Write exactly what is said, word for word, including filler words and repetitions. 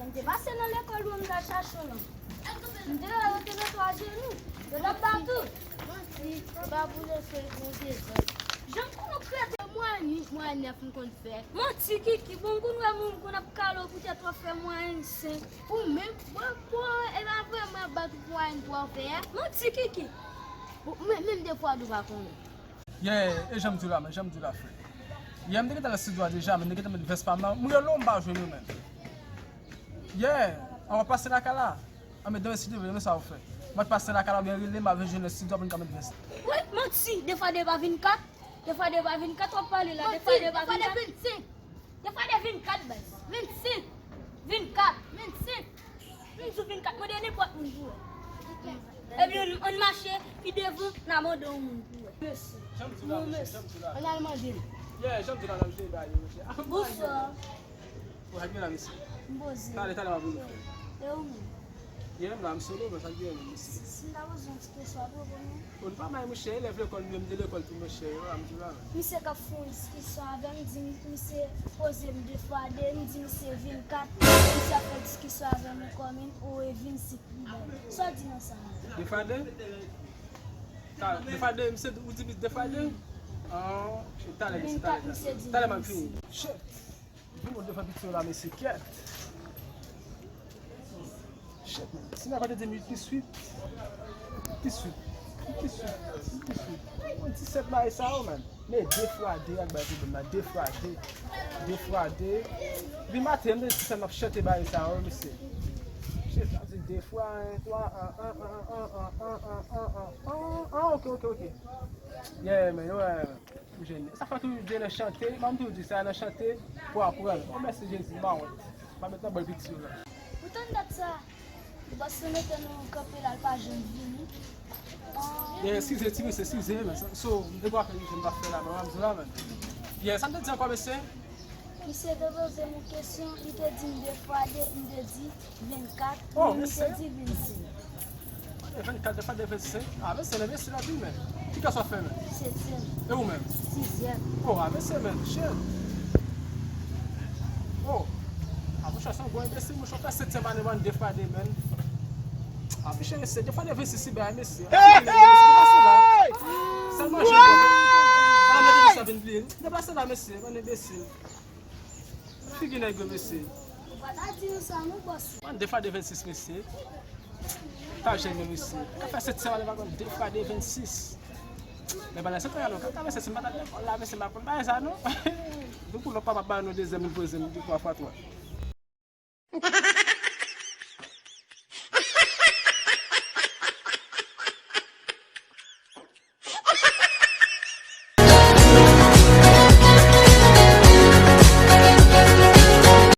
M te pase nan lekòl ou, m t al chache w lan. M te wè yo te nan twa jenou. Yo t ap bat ou. Manti, se pa pou leson epi yon dezòd. Jan m konn ou krete. Mwayen uit, mwayen nèf m konn fè. Manti, Kiki. Bon, m konn wè moun konn ap kale w poutèt w ap fè mwayen senk. Ou menm, bon, bon, e pa vre mwen bat ou pou mwayen twa w fè a. Manti, Kiki. Bon, men, menm defwa ou pa konnen. Yeah, e jan m di w la, men jan m di w la, frè. Yeah, m te gentan nan estidyo a deja, men m te gentan met vès pa m nan. Mwen yo lò m pa jwenn yo, men. Yeah, an w ap pase lakay la. An, men demen si Dye vle, men sa w fè. M ap pase lakay la, oubyen rele m, avè jwenn nan estidyo a pou n ka met vès. Wi, manti, de fwa de pa vin kat, de fwa de pa vin kat, w ap pale la, de fwa de pa vin kat. Vennsenk. De fwa de vin kat, baz. Vennsenk. Vin kat. Vennsenk. M di w vin kat, mande nenpòt moun pou wè. Epi ann, ann mache pi devan, n a mande yon moun pou wè. Mesye. Jan m di w la, mesye, jan m di w la. Ann al mande l. Yeah, jan m di w la, n ap jwenn bagay yo, mesye. Bonswa. Ou ap byen la, mesye? M poze. Talè, talè, m ap vini, frè. E ou menm? Yeah, m la, m solo, men sa k gen, mesye? Si, si m ta poze yon ti kesyon, ap reponn ou? Bon, nou pa may, monchè, elèv lekòl, nou menm de lekòl tou, monchè, yo, m di la. Misye k ap fè yon diskisyon avè m, di m, misye poze m de fwa de, m di misye vin kat, misye ap fè diskisyon avè m, ou kòm ou e vin si. Sa w di nan sa menm? De fwa de? Ta, de fwa de, misye, ou di de fwa de? An, talè, mesye, talè, talè. Talè, m ap vini. Shit! Vin mwen devan piti yo la, mesye, kyèt. Shit, man. Si nèg pa te di m uit pi swit, pi swit, pi swit, pi swit. Mwen disèt bagay sa yo, man. Men de fwa de ak bay pwoblèm la, de fwa de, de fwa de. Epi maten, m te di sa m ap chante bagay sa yo, mesye. Shit, sa di de fwa en, twa, an, an, an, ok, ok, ok. Yeah, man, yo, eh, m jeni. Sa fè toujou di nan chante, m toujou di sa nan chante pou aprann. Oh, mèsi Jezi, m pa wont. M pa met nan bòl piti yo la. Ou tann dat sa? Bòs lan mete nou kanpe la, l pa janm vini. Ah. Yeah, eskize, ti mesye, eskize, men. So, m te kwa fè, m pa fè la, men, m ap di la, men. Yeah, sa m te di ankò, mesye? Misye te poze m yon kesyon, li te di m de fwa de, m te di vennkat, oh, li te di vennsenk. Vennkat, de fwa de vennsenk. Ah, mesye, l enbesil anpil, men. Ki klas w ap fè, men? Setyèm. E ou menm? Sizyèm. Oh, ah, mesye, men, shit. Oh. Ah, monchè, se yon gwo enbesil, monchè, w fè setyèm ane, man, de fwa de, men. Ah, monchè, mesye, de fwa de vennsis, si bagay, mesye. Hey, hey! Sèlman jèn, bon. Ala, mwen te di sa vin bliye. Deplase la, mesye, bann enbesil. Figi nèg yo, mesye. Ou pa ta di nou sa non, bòs. Mwen, de fwa de vennsis, mesye. Ta jèn, men, mesye. Ka fè setyèm ane, pa konn de fwa de vennsis. Men bagay se konnya non, ka travèse si m pa t al lekòl la, mesye, m pa konn bagay sa non. Depi lòt pa p ap ba nou dezyèm, li poze m de twa fwa twa.